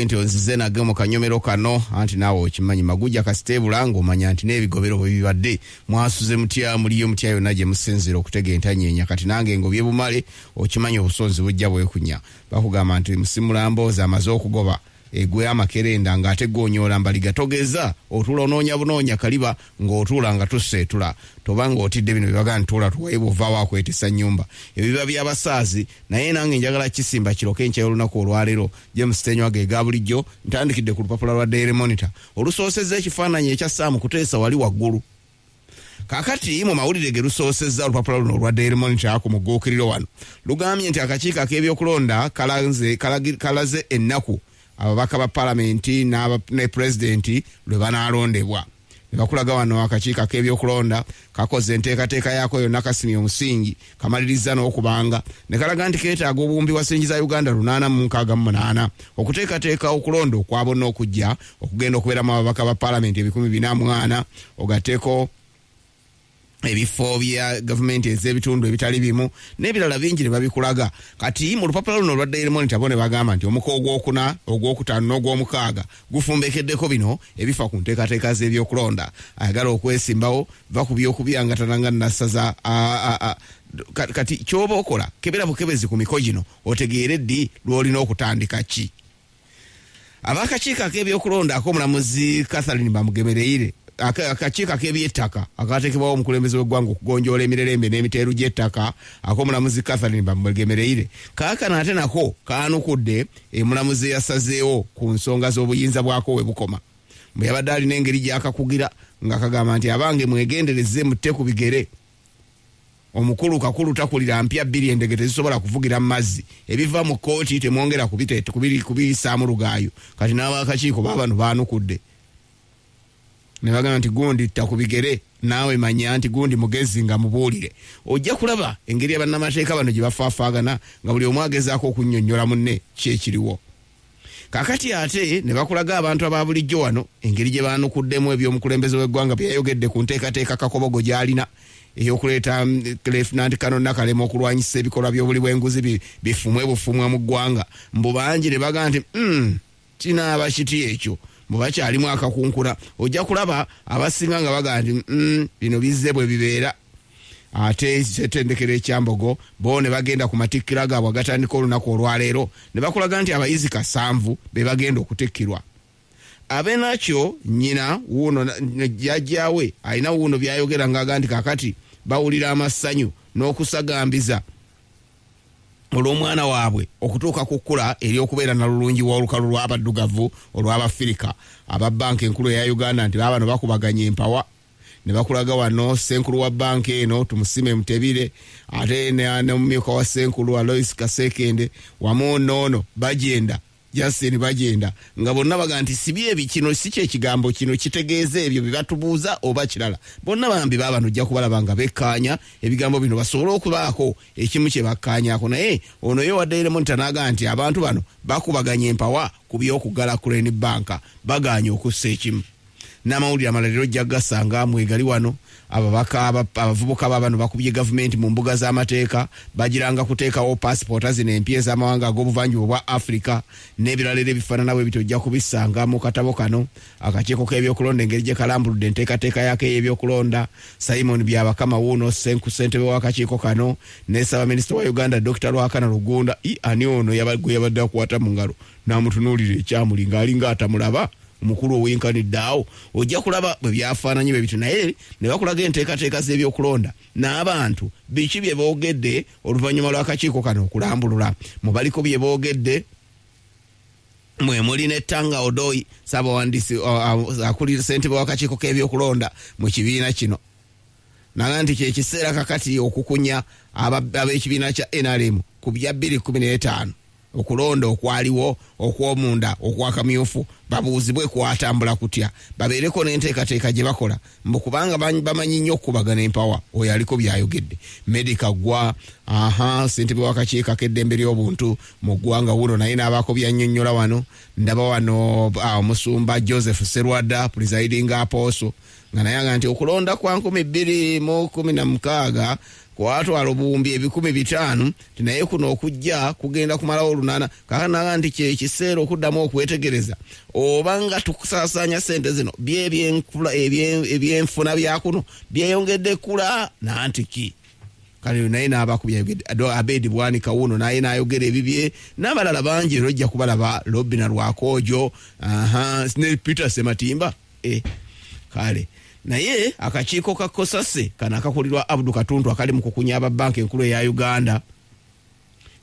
Nti onzize nage mu kanyomero kano, anti naawe okimanyi maguja kasiteebula ng'omanya nti n'ebigobero bwe bibadde. Mwasuze mutya? Muliyo mutya yonna gye musinziira okutega entanyeenya? Kati nange ngobye bumale, okimanyi obusonzi bujja bwekunya. Bakugamba nti musimulambozi amaze okugoba egwe amakerenda ng'ate gonyoola mbaliga. Togeza otuula onoonya bunoonya kaliba ng'otuula nga tuseetula, toba ng'otidde bino byebaga ntuula tuwaye bwovaawo akwetesa nnyumba. Ebyo biba by'abasaazi, naye nange njagala kisimba kiroke enkya y'olunaku olwaleero. James Tenywa ge ga bulijjo. Ntandikidde ku lupapula lwa Daily Monitor olusoosezza ekifaananyi ekya Sam Kuteesa wali waggulu. Kakati mu mawulire ge lusoosezza olupapula luno olwa Daily Monitor ku mugguukiriro wano lugambye nti akakiiko ak'ebyokulonda kalaze ennaku ababaka ba palamenti ne pulezidenti lwe banaalondebwa. Ne bakulaga wano akakiiko ak'ebyokulonda kakoze enteekateeka yaako yonna, kasimye omusingi, kamaliriza n'okubanga, ne kalaga nti keetaaga obuwumbi bwa ssengi za Uganda 868 okuteekateeka okulonda okwa bonna okujja okugenda okubeeramu ababaka ba palamenti 440, ogatteko ebifo bya gavumenti ez'ebitundu ebitali bimu n'ebirala bingi, ne babikulaga. Kati mu lupapula luno olwa Daily Monitor bo ne bagamba nti omuko ogwokuna, ogwokutaano n'ogwomukaaga gufumbekeddeko bino ebifa ku nteekateeka z'ebyokulonda. Ayagala okwesimbawo, va ku byokubyangatana nga nassaza. Kati kyoba okola, kebera bukebezi ku miko gino otegeere ddi lw'olina okutandika ki. Abakakiiko ak'ebyokulonda ak'omulamuzi Catherine Bamugemereire, akakiiko ak'ebyettaka akateekebwawo omukulembeze w'eggwanga okugonjoola emirerembe n'emiteeru gy'ettaka ak'omulamuzi Catherine Bamugemereire, kaakano ate nako kaanukudde emulamuzi eyasazeewo ku nsonga z'obuyinza bwako we bukoma. Bwe yabadde alina engeri gy'akakugira nga kagamba nti, "Abange, mwegendereze, mutte ku bigere. Omukulu kakulu takulira mpya bbiri, endege tezisobola kuvugira mu mazzi. Ebiva mu kkooti temwongera kubiyisaamu lugaayo." Kati n'abakakiiko baabano baanukudde ne bagamba nti, "Gundi, tta ku bigere naawe, manya nti gundi mugezi nga mubuulire." Ojja kulaba engeri abannamateeka bano gye bafaafaagana nga buli omu agezaako okunnyonnyola munne ki ekiriwo. Kakati ate ne bakulaga abantu aba bulijjo wano engeri gye baanukuddemu ebyomukulembeze w'eggwanga bye yayogedde ku nteekateeka Kakobogo gy'alina ey'okuleeta Lieutenant Colonel Nakalema okulwanyisa ebikolwa by'obuli bw'enguzi bifumwe bufumwa mu ggwanga. Mbu bangi ne bagamba nti, kinaaba kiti ekyo?" Mbu bakyalimu akakunkuna. Ojja kulaba abasinga nga bagamba nti, bino bizze bwe bibeera." Ate ssettendekero ekyambogo bo ne bagenda ku matikkira gaabwe agatandika olunaku olwaleero, ne bakulaga nti abayizi 7 be bagenda okutikkirwa. Abenakyo nnyina wuuno jjajjaawe alina wuuno byayogera ng'aga nti kakati bawulira amasanyu n'okusagambiza olw'omwana waabwe okutuuka ku kkula ery'okubeera nalulungi w'olukalu lw'abaddugavu olw'Abafirika. Aba bbanka enkulu eya Uganda nti baabano bakubaganya empawa, ne bakulaga wano ssenkulu wa bbanka eno Tumusime Mutebire, ate n'omumyuka wa ssenkulu Alois Kasekende, wamu noono Bagenda Justin Bagenda, nga bonna baga nti sibi ebi, kino si kyekigambo kino kitegeeza ebyo bye batubuuza oba kirala. Bonna bambi baabano ojja kubalaba nga bekkaanya ebigambo bino basobole okubaako ekimu kye bakkaanyaako. Naye ono ye wa Daily Monitor n'agaa nti abantu bano bakubaganya empawa ku by'okuggala Crane Bank, bagaanye okussa ekimu. N'amawulire amalala leero ojja kugasanga mwegali wano. Ababaka abavubuka baabano bakubye gavumenti mu mbuga z'amateeka, bagiranga kuteekawo paasipoota zino empya ez'amawanga ag'obuvanjuba obwa Afrika n'ebirala era ebifaanana bwe bityo, ojja kubisanga mu katabo kano. Akakiiko k'ebyokulonda engeri gye kalambuludde enteekateeka yaako ey'ebyokulonda, Simon Byabakama wuuno ssentebe w'akakiiko kano, ne ssaabaminisita wa Uganda Dr Ruhakana Rugunda. I ani ono gwe yabadde akwata mu ngalo n'amutunuulira ekyamuli ng'alinga atamulaba, omukulu owenkanidde awo? Ojja kulaba bwe byafaananye bwe bityo. Naye ne bakulaga enteekateeka z'ebyokulonda n'abantu biki bye boogedde oluvannyuma lw'akakiiko kano okulambulula. Mu baliko bye boogedde mwe muli ne Tanga Odoi, saabawandiisi akulira ssentebe w'akakiiko k'ebyokulonda mu kibiina kino, naga nti kyekiseera kakati okukunya ab'ekibiina kya NRM ku bya 2015 okulonda okwaliwo okw'omunda okwakamyufu, babuuzibwe kwatambula kutya, babeereko n'enteekateeka gye bakola, mbu kubanga bamanyi nnyo okukubagana empawa. Oyo aliko byayogedde. Meddy Kaggwa, aha, ssentebe w'akakiiko ak'eddembe ly'obuntu mu ggwanga wuno, naye n'abaako byannyonnyola wano. Ndaba wano omusumba Joseph Serwadda, presiding apostle, nga naye aga nti okulonda kwa 2016 Kwatwala obuwumbi 500,000 nti naye kuno okujja kugenda kumalawo 800. Kakanaga nti kyekiseera okuddamu okwetegereza oba nga tukusaasaanya ssente zino ebyenfuna bya kuno byeyongedde kula nantiki. Kale naye n'abakubya Abedi Bwanika wuno naye n'ayogera ebibye n'abalala bangi, era ojja kubalaba Robina Rwakoojo, ne Peter Sematimba. Kale naye akakiiko ka Kosase kano akakulirwa Abdu Katuntu akali mu kukunya aba banka enkulu eya Uganda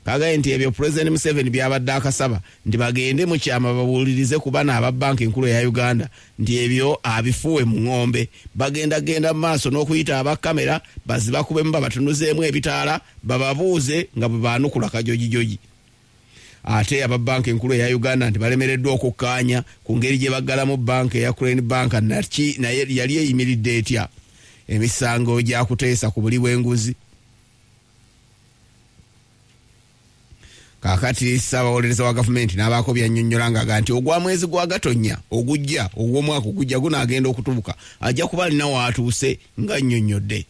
kagaye nti ebyo President Museveni byabadde akasaba nti bagende mu kyama babuulirize ku bano aba banka enkulu eya Uganda nti ebyo abifuwe mu ng'ombe, bagenda genda mu maaso n'okuyita aba kamera bazibakubemu babatunuzeemu ebitaala bababuuze nga bwe baanukula kajojijoji. Ate aba banka enkulu eya Uganda nti balemereddwa okukkaanya ku ngeri gye baggalamu banka eya Crane Bank naki naye yali eyimiridde etya emisango gya kuteesa ku buli bw'enguzi. Kaakati ssaabawolereza wa gavumenti n'abaako byannyonnyola ng'aga nti ogwa mwezi gwa Gatonnya ogujja ogw'omwaka ogujja gunaagenda okutubuka ajja kuba alina waatuuse nga nnyonnyodde.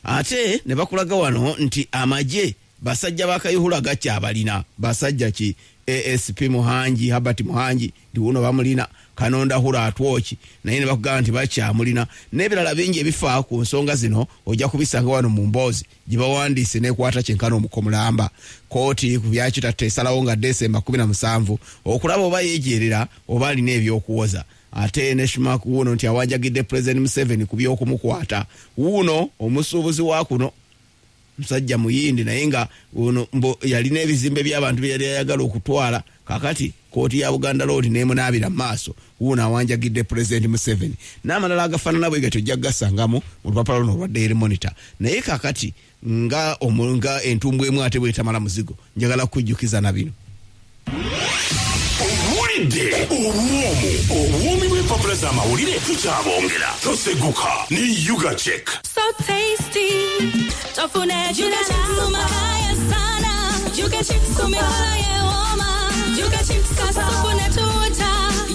Ate ne bakulaga wano nti amagye basajja ba Kayihura gakyabalina basajja ki ASP Muhangi, Herbert Muhangi nti wuno bamulina, Kanonda Hura Atwoki naye ne bakugamba nti bakyamulina n'ebirala bingi ebifa ku nsonga zino ojja kubisanga wano mu mboozi gye bawandiise n'ekwata kyenkana omuko mulamba. Kkooti ku bya Kitatta esalawo nga Desemba 17 okulaba oba yeejeerera oba alina ebyokuwoza. Ate ne Schmack wuuno nti awanjagidde Pulezidenti Museveni ku by'okumukwata. Wuuno omusuubuzi wa kuno musajja muyindi naye nga ono mbo yalina ebizimbe by'abantu bye yali ayagala okutwala, kakati kkooti ya Buganda Road n'emunaabira mu maaso. Wuuno awanjagidde Pulezidenti Museveni n'amalala agafaanana bwe gatyo ojja kugasangamu mu lupapula luno olwa Daily Monitor. Naye kakati nga nga entumbu emu ate bwetamala muzigo, njagala kukujjukiza na bino. Owulidde obuwoomu obuwoomi bw'empapula z'amawulire tukyabongera toseguka ne Yuga Check. So tasty. Tofune Yuga chips umabaya sana. Yuga chips umabaya woma. Yuga chips kasupu na tuta.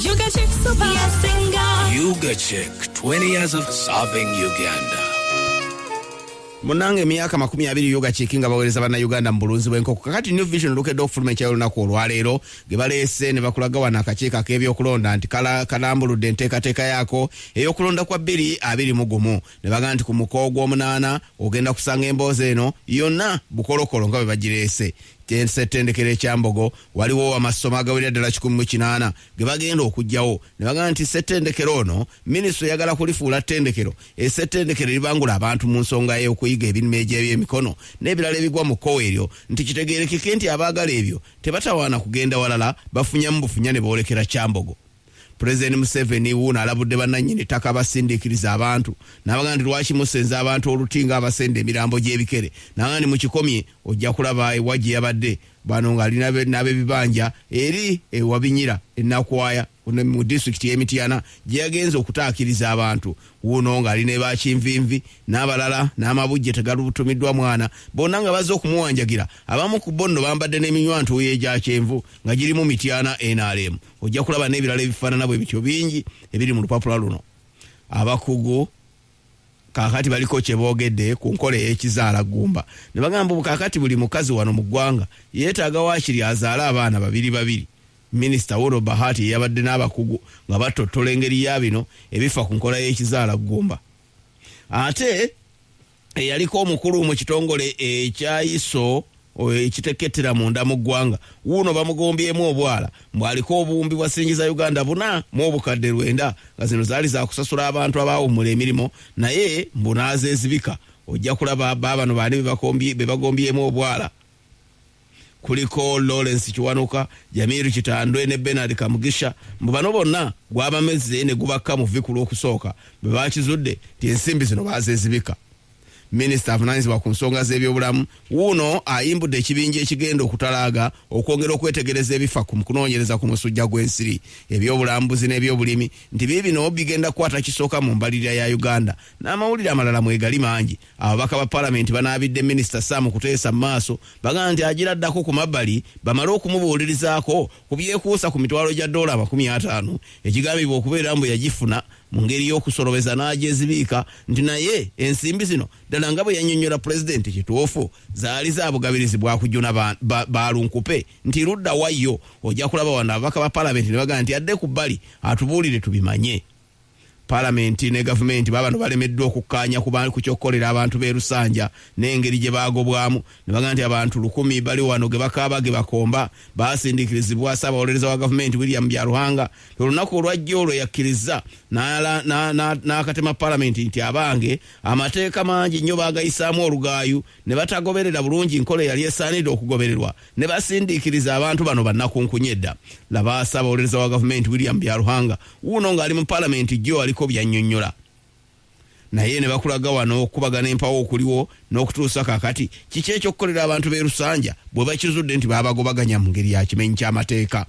Yuga chips yasinga. Yuga Check, 20 years of serving Uganda. Munange emyaka 20 Yuga Check nga baweereza bannayuganda mu bulunzi bw'enkoko. Kakati New Vision lukedde okufuluma ekyayo olunaku olwaleero ge baleese ne bakulaga wano akakiiko ak'ebyokulonda nti kalambuludde enteekateeka yaako ey'okulonda kwa 2021 ne bagamba nti ku muko ogw'omunaana ogenda kusanga emboozi eno yonna bukolokolo nga bwe bagireese. Ssettendekero e Kyambogo waliwo amasomo agawerera ddala 108 ge bagenda okuggyawo ne bagamba nti ssettendekero ono minisitule eyagala kulifuula ttendekero, essettendekero eribangula abantu mu nsonga y'okuyiga ebirime egy'ebyemikono n'ebirala ebigwa mu kkowe eryo nti kitegeerekeke nti abaagala ebyo tebatawaana kugenda walala bafunyamu bufunya ne boolekera Kyambogo. Pulezidenti Museveni wuuno alabudde bannannyini ttaka abasindiikiriza abantu n'abagamba nti lwaki musenza abantu oluti ng'abasenda emirambo gy'ebikere, n'agamba nti mukikomye ojja kulaba ewa gye yabadde bano ng'ali n'ab'ebibanja eri ewabinyira enakwaya mu disitulikiti y'e Mityana gye yagenze okutaakiriza abantu. Wuuno ng'ali ne bakinvinvi n'abalala n'amabujje tegalutumiddwa mwana bonna nga bazze okumuwanjagira. Abamu ku bo nno bambadde n'eminywantuuyo egya kyenvu nga girimu Mityana NRM. Ojja kulaba n'ebirala ebifaanana bwe bityo bingi ebiri mu lupapula luno. Abakugu kaakati baliko kye boogedde ku nkola ey'ekizaala ggumba ne bagamba mbu kaakati buli mukazi wano mu ggwanga yeetaaga waakiri azaale abaana babiri babiri. Minisita Woro Bahati yabadde n'abakugu nga battottola engeri ya bino ebifa ku nkola y'ekizaala ggumba. Ate eyaliko omukulu mu kitongole ekya ISO ekitekettera munda mu ggwanga wuuno bamugombyemu obwala mbu aliko obuwumbi bwa siringi za Uganda 9,900 nga zino zaali za kusasula abantu abaawummula emirimu naye mbu n'azeezibika. Ojja kulaba baabano baani be bagombyemu obwala. Kuliko Lawrence Kiwanuka, Jamiru Kitandwe ne Bernard Kamugisha mbu bano bonna gwabamezze ne gubakka mu vvi ku lw'okusooka bwe bakizudde nti ensimbi zino bazeezibika. Minisita avunaanyizibwa ku nsonga z'ebyobulamu wuuno ayimbudde ekibinja ekigenda okutalaaga okwongera okwetegereza ebifa ku kunoonyereza ku musujja gw'ensiri, ebyobulambuzi n'ebyobulimi nti biibino bigenda kukwata kisooka mu mbalirira ya Uganda n'amawulire amalala mwegali mangi. Ababaka ba palamenti banaabidde Minisita Sam Kuteesa mu maaso bagamba nti agira addako ku mabbali bamale okumubuulirizaako ku byekuusa ku mitwalo gya ddoola 50 ekigambibwa okubeera mbu yagifuna mu ngeri y'okusolobeza n'agyezibiika nti naye ensimbi zino ddala Ddala nga bwe yannyonnyola Pulezidenti kituufu zaali za bugabirizi bwa kujuna balunkupe nti ludda wa yo? Ojja kulaba wano ababaka ba Palamenti ne bagamba nti adde ku bbali atubuulire tubimanye. Palamenti ne gavumenti baabano balemeddwa okukkaanya ku ky'okukolera abantu b'e Lusanja n'engeri gye baagobwamu ne bagamba nti abantu 1000 bali wano ge bakaaba ge bakomba. Baasindiikirizibwa Ssaabawolereza wa gavumenti William Byaruhanga olunaku olwajja olwo yakkirizza n'akatema Palamenti nti abange amateeka mangi nnyo baagayisaamu olugaayu ne batagoberera bulungi nkola eyali esaanidde okugobererwa ne basindiikiriza abantu bano bannakunkunyedda. Laba Ssaabawolereza wa gavumenti William Byaruhanga wuuno ng'ali mu Palamenti jjo aliko byannyonnyola naye ne bakulaga wano okukubagana empawo okuliwo n'okutuusa kaakati kiki ekyokukolera abantu b'e Lusanja bwe bakizudde nti baabagobaganya mu ngeri ya kimenyi ky'amateeka.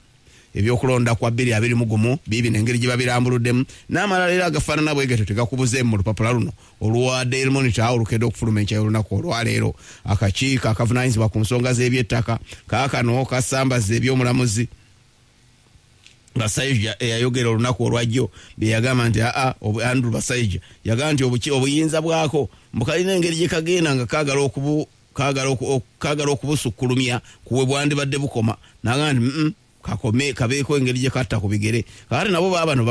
Ebyokulonda kwa 2021 biibino engeri gye babirambuluddemu n'amalala era agafaanana bwe gatyo tegakubuzeemu mu lupapula luno olwa Daily Monitor olukedde okufuluma enkya y'olunaku olwaleero. Akakiiko akavunaanyizibwa ku nsonga z'ebyettaka kaakano kasambaza eby'omulamuzi Basayija eyayogera olunaku olwajjo bye yagamba nti aa Andrew Basayija yagamba nti obuyinza bwako mbu kalina engeri gye kagenda nga kaagala okubusukkulumya ku we bwandibadde bukoma n'agamba nti kakome kabeeko engeri gye katta ku bigere. Kakati nabo baabano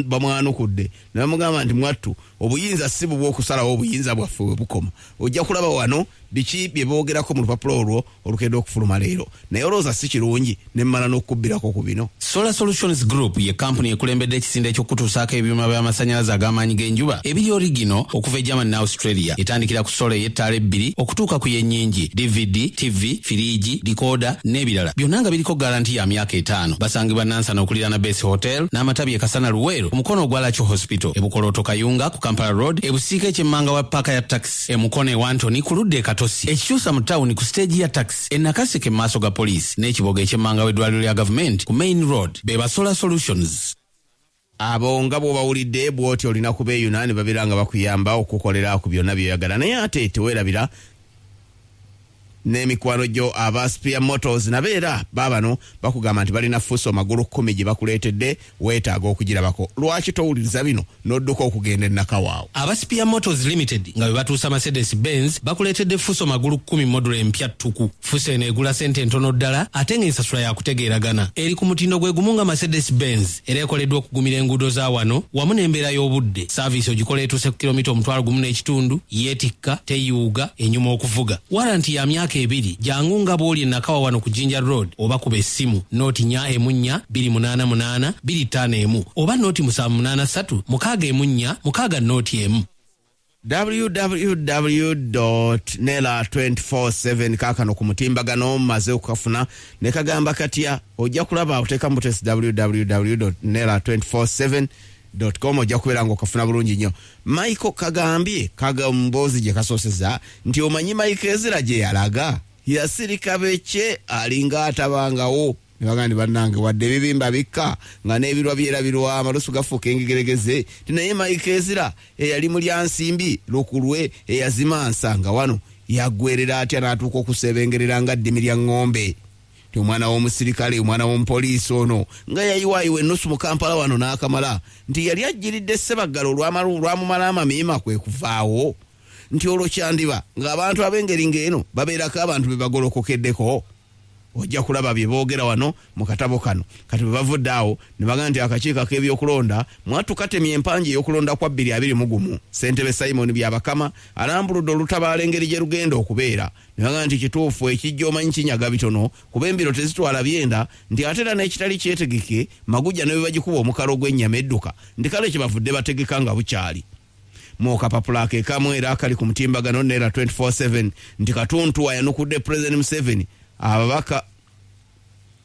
bamwanukudde ne bamugamba nti mwattu obuyinza si bubwo okusalawo obuyinza bwaffe we bukoma. Ojja kulaba wano biki bye boogerako mu lupapula olwo olukedde okufuluma leero naye olowooza si kirungi ne mmala n'okukubbirako ku bino. Solar Solutions Group ye kampuni ekulembedde ekisinde eky'okutuusaako ebyuma by'amasannyalaze ag'amaanyi g'enjuba ebiri origino okuva e Germany ne Australia. Etandikira ku sola ey'ettaala ebbiri okutuuka ku y'ennyingi, DVD, TV, firiigi, dikooda n'ebirala byonna nga biriko garanti ya myaka 5. Basangibwa Nansana okuliraana Base Hotel n'amatabi e Kasana Luweero ku mukono ogwa Lakyo Hospital, e Bukolooto Kayunga ku Kampala Road, e Busiika eky'emmanga wa paaka ya taxi, e Mukono e Wantoni ku ludda e Katosi, ekikyusa mu tawuni ku siteegi ya taxi, e Nakaseke mu maaso ga poliisi n'ekiboga eky'emmanga w'eddwaliro lya gavumenti ku Main Road. Be ba Solar Solutions. Abo nga bw'obawulidde bw'oti olina kubeeyuna ne babeera nga bakuyamba okukukolera ku byonna by'oyagala naye ate teweerabira n'emikwano gyo aba Spear Motors nabo era baabano bakugamba nti balina fuso magulu 10 gye bakuleetedde weetaaga okugirabako. Lwaki towuliriza bino n'odduka okugenda e Nakawaawo? Aba Spear Motors Limited nga bwe batuusa Mercedes Benz bakuleetedde fuso magulu 10 modulo empya ttuku. Fuso eno egula ssente ntono ddala ate ng'ensasula yakutegeeragana. Eri ku mutindo gwe gumu nga Mercedes Benz era ekoleddwa okugumira enguudo za wano wamu n'embeera y'obudde. Saaviisi ogikola etuuse ku kilomita 10,000, yeetikka, teyuuga, enyuma okuvuga. Waranti ya myaka 2. Jangu nga bw'oli e Nakawa wano ku Jinja Road oba kuba essimu noti 4 1 4 2 8 8 2 5 1 oba noti 7 8 3 6 1 4 6 noti 1. www.nela247 kaakano ku mutimbagano mmaze okukafuna ne kagamba katya ojja kulaba oteeka mutesi www.nela247.com ojja kubeera ng'okafuna bulungi nnyo. Michael kagambye mboozi gye kasooseza nti omanyi Michael Ezra gye yalaga yasirika bekye alinga atabangawo. Ne bagamba nti bannange wadde ebibimba bikka nga n'ebirwa byerabirwa amalusu gafuuka engegeregeze nti naye Michael Ezra eyali mulyansimbi lukulwe eyazima nsanga wano yaggwerera atya n'atuuka okusebengerera nga ddimi lya ŋŋombe. Nti omwana w'omusirikale omwana w'omupoliisi ono nga yayiwaayiwa ennusu mu Kampala wano n'akamala nti yali ajjiridde Ssebaggala olwamumala amamiima kwe kuvaawo nti olwo kyandiba ng'abantu ab'engeri ng'eno babeerako abantu be bagolokokeddeko. Ojja kulaba bye boogera wano mu katabo kano. Kati bwe bavudde awo ne bagamba nti akakiiko ak'ebyokulonda mwattu katemye empangi ey'okulonda kwa 2021. Ssentebe Simon Byabakama alambuludde olutabaala engeri gye lugenda okubeera. Ne bagamba nti kituufu ekijja omanyi kinyaga bitono kuba embiro tezitwala byenda nti ate era n'ekitali kyetegeke magujja ne bwe bagikuba omukalo gw'ennyama edduka nti kale kye bavudde bategeka nga bukyali. Mu kapapula ke kamu era akali ku mutimbagano Nera 24/7 nti Katuntu ayanukudde President Museveni ababaka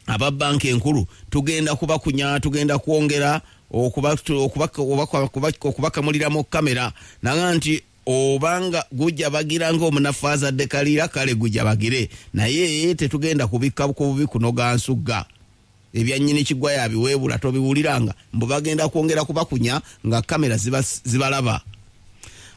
aba banka enkulu tugenda kubakunya tugenda kwongera okubakamulira mu kamera nanga nti obanga gujja bagira ng'omunafu azadde kalira kale gujja bagire naye tetugenda kubikka ku bubi kunoga nsugga. Ebya nnyini kigwa yabiweebula tobiwuliranga mbu bagenda kwongera kubakunya nga kamera zibalaba.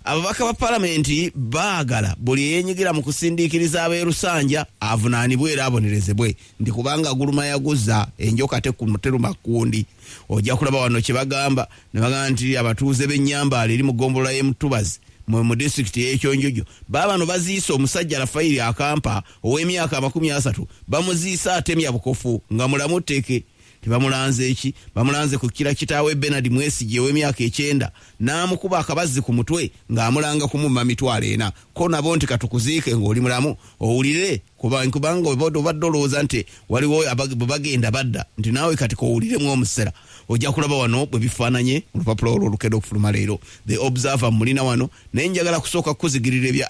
Ababaka ba palamenti baagala buli eyeenyigira mu kusindiikiriza ab'e Lusanja avunaanibwe era abonerezebwe nti kubanga guluma yaguza enjoka teruma kkundi. Ojja kulaba wano kye bagamba ne bagamba nti abatuuze b'ennyambaala eri mu ggombolola y'e Mutubazi Mu disitulikiti y'ekyonjojo baabano baziise omusajja Rafairi Akampa ow'emyaka 30, bamuziise atemya bukofu nga mulamu tteke. Tebamulanze eki? Bamulanze kukira kitaawe Benard Mwesigye ow'emyaka 90 n'amukuba akabazzi ku mutwe ng'amulanga kumumma 400,000. Ko nabo nti katukuziike ng'oli mulamu owulire, kubanga obadde olowooza nti waliwo bwe bagenda badda nti naawe kati kowuliremu omusera. Ojja kulaba wano bwe bifaananye mu lupapula olwo olukeda okufuluma leero. The Observer mulina wano, naye njagala kusooka kukuzigirira ebya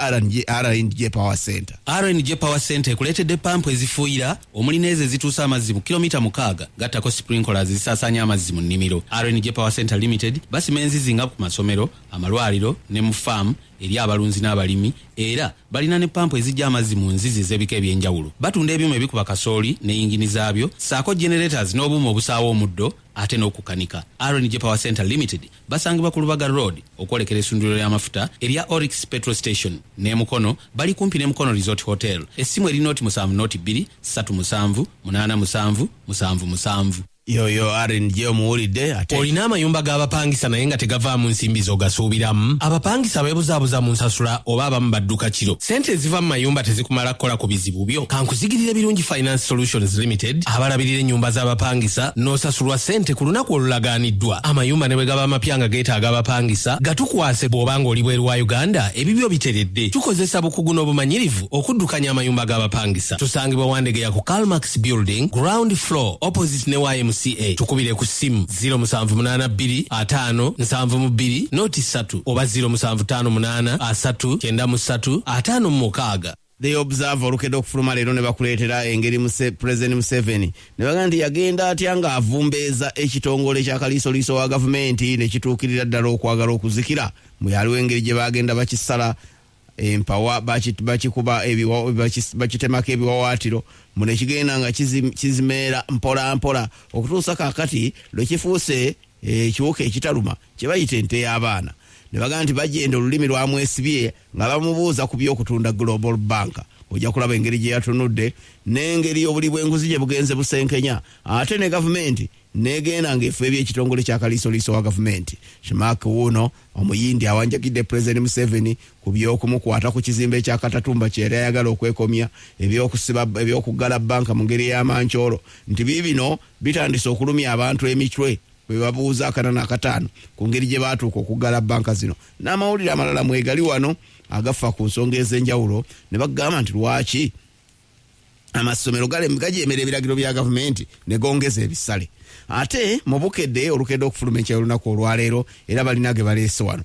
RNJ Power Center. RNJ Power Center ekuleetedde pampu ezifuuyira omuli n'ezo ezituusa amazzi mu kilomita 6, gattako sprinklers ezisaasaanya amazzi mu nnimiro. RNJ Power Center Limited basima enzizi nga ku masomero, amalwaliro ne mu faamu eri abalunzi n'abalimi, era balina ne pampu ezijja amazzi mu nzizi ez'ebika ebyenjawulo. Batunda ebyuma ebikuba kasooli ne yingini zaabyo, ssaako generators n'obuuma obusaawa omuddo ate n'okukanika. RNJ Power Center Limited basangibwa ku Lubaga Road okwolekera essundiro ly'amafuta erya Oryx Petrol Station, ne Mukono bali kumpi ne Mukono Resort Hotel. Essimu eri 070 2 37 87 77. Yoyo RNJ omuwulidde ate. Olina amayumba g'abapangisa naye nga tegavaamu nsimbi z'ogasuubiramu? Abapangisa beebuzaabuza mu nsasula oba abamu badduka kiro. Sente eziva mu mayumba tezikumala kukola ku bizibu byo. Kankuzigirira Birungi Finance Solutions Limited, abalabirira ennyumba z'abapangisa n'osasulwa sente ku lunaku olulagaaniddwa. Amayumba ne bwe gaba amapya nga geetaaga abapangisa, gatukwase. Bw'oba ng'oli bweru wa Uganda, ebibyo biteredde. Tukozesa bukugu n'obumanyirivu okuddukanya amayumba g'abapangisa. Tusangibwa Wandegeya ku Calmax Building, ground floor, opposite ne YMCA. Tukubire ku ssimu 0782 5 72 03 oba 0758 3 93 56. The Observer olukedde okufuluma leero ne bakuleetera engeri President Museveni ne bagamba nti yagenda atya ng'avumbeeza ekitongole kya kaliisoliiso wa gavumenti ne kituukirira ddala okwagala okuzikira. Mwe engeri gye bagenda bakisala empawa, bakikuba bakitemako ebiwawaatiro, muno ekigenda nga kizimeera mpola mpola okutuusa kaakati lwe kifuuse ekiwuka ekitaluma kye bayita ente y'abaana. Ne bagamba nti bagenda olulimi lwamwesibye nga bamubuuza ku byokutunda Global Bank. Ojja kulaba engeri gye yatunudde n'engeri obuli bw'enguzi gye bugenze busenkenya, ate ne gavumenti negenda ng'efuebya ekitongole kya kaliisoliiso wa gavumenti. Shimak wuuno omuyindi awanjagidde President Museveni ku byokumukwata ku kizimbe kya Katatumba kyeyali ayagala okwekomya ebyokusiba ebyokuggala banka mu ngeri ey'amankyolo, nti biibino bitandise okulumya abantu emitwe bwe babuuza 45 ku ngeri gye baatuuka okuggala banka zino. N'amawulire amalala mwegali wano agafa ku nsonga ez'enjawulo, ne bagamba nti lwaki amasomero gajemera ebiragiro bya gavumenti ne gongeza ebisale. Ate mu Bukedde olukedde okufuluma enkya y'olunaku olwaleero, era balina ge baleese wano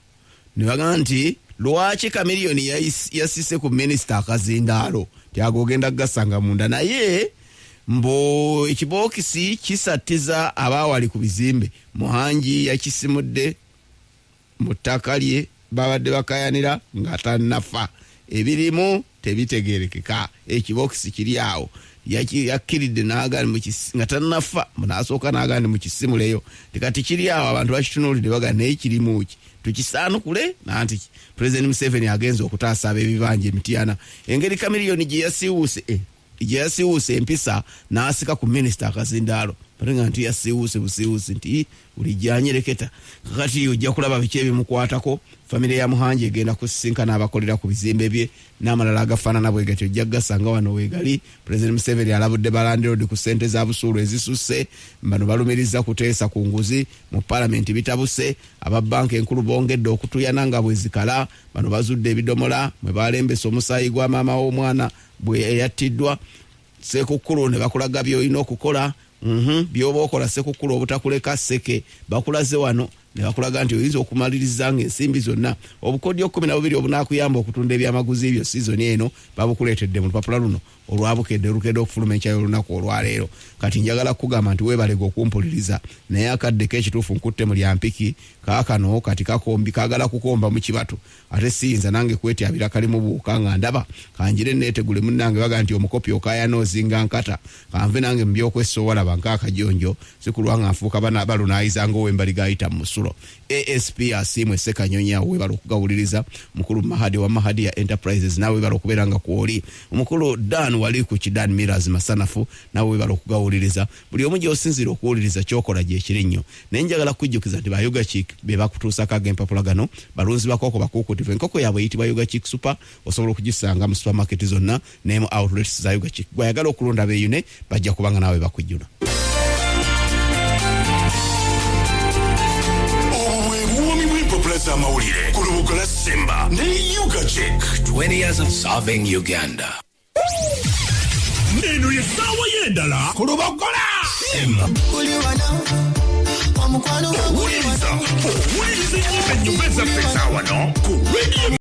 ne bagamba nti lwaki Kamiliyoni yasise ku minisita akazindaalo, ti ago ogenda kugasanga munda. Naye mbu ekibookisi kisattiza abaawali ku bizimbe, Muhangi yakisimudde mu ttaka lye babadde bakayanira nga tannafa, ebirimu tebitegerekeka. Ekibookisi kiri awo, yakkiridde nga tannafa, nasooka n'agamba nti mukisimuleyo, tikati kiri awo abantu bakitunuulidde baga naye kirimu ki, tukisaanukule? Nanti President Museveni agenza okutaasa ab'ebibanja emityana, engeri Kamiliyoni gye yasiiwuuse empisa n'asika ku minisita akazindaalo, ate nga nti yasiiwuuse busiiwuusi nti bulijjo anyereketa. Kakati ojja kulaba biki ebimukwatako. Famire ya Muhangi egenda kusisinkana abakolera ku bizimbe bye n'amalala agafaanana bwe gatyo, ojja kugasanga wano weegali. President Museveni alabudde balandiroodi ku ssente za busuulu ezisusse, bano balumiriza kuteesa ku nguzi mu palamenti. Bitabuse, aba banka enkulu bongedde okutuyana nga bwe zikala. Bano bazudde ebidomola mwe balembesa omusaayi gwa maama w'omwana bwe eyattiddwa. Sekukkulu ne bakulaga by'olina okukola, by'oba okola sekukkulu obutakuleka sseke. Bakulaze wano ne bakulaga nti oyinza okumaliriza ng'ensimbi zonna. Obukodyo 12 obunaakuyamba okutunda ebyamaguzi byo sizoni eno babukuleetedde mu lupapula luno olwabukedde olukedde okufuluma enkya y'olunaku olwaleero. Kati njagala kukugamba nti weebalega okumpuliriza, naye akadde k'ekituufu nkutte mu lyampiki kaakano kati kakombi kaagala kukomba mu kibatu, ate siyinza nange kwetyabira kalimu buuka nga ndaba kanjire neetegule. Munnange baga nti omukopi okaayana ozinga nkata, kanve nange mu byokwesoowa laba nkaakajonjo sikulwa nga nfuuka balunaayiza ng'owembaliga ayita mu musu. Kisulo. Asp Asiimwe Ssekanyonyi, awo webala okugawuliriza. Mukulu Mahadi wa Mahadi ya Enterprises, nawe webala okubeera nga kwoli. Omukulu Dan wali ku Kidan Mirrors Masanafu, nawe webala okugawuliriza. Buli omu gyosinzira okuwuliriza, kyokola gyekiri nnyo, naye njagala kujjukiza nti ba Ugachick be bakutuusako ag'empapula gano. Balunzi bakoko bakuukutivu. Enkoko yaabwe eyitibwa Ugachick Super, osobola okugisanga mu supermarket zonna ne mu outlets za Ugachick. Gwayagala okulonda beeyune, bajja kubanga naawe bakujjuna. Obwo bwe buwoomi bw'empapula z'amawulire ku Lubugola Simba ne Ugachik. 20 years of serving Uganda. Eno ye ssaawa y'endala ku Lubogola. Owuliriza, owuliriza ennyimba ennyumba ezaffe ezawano ku Radio.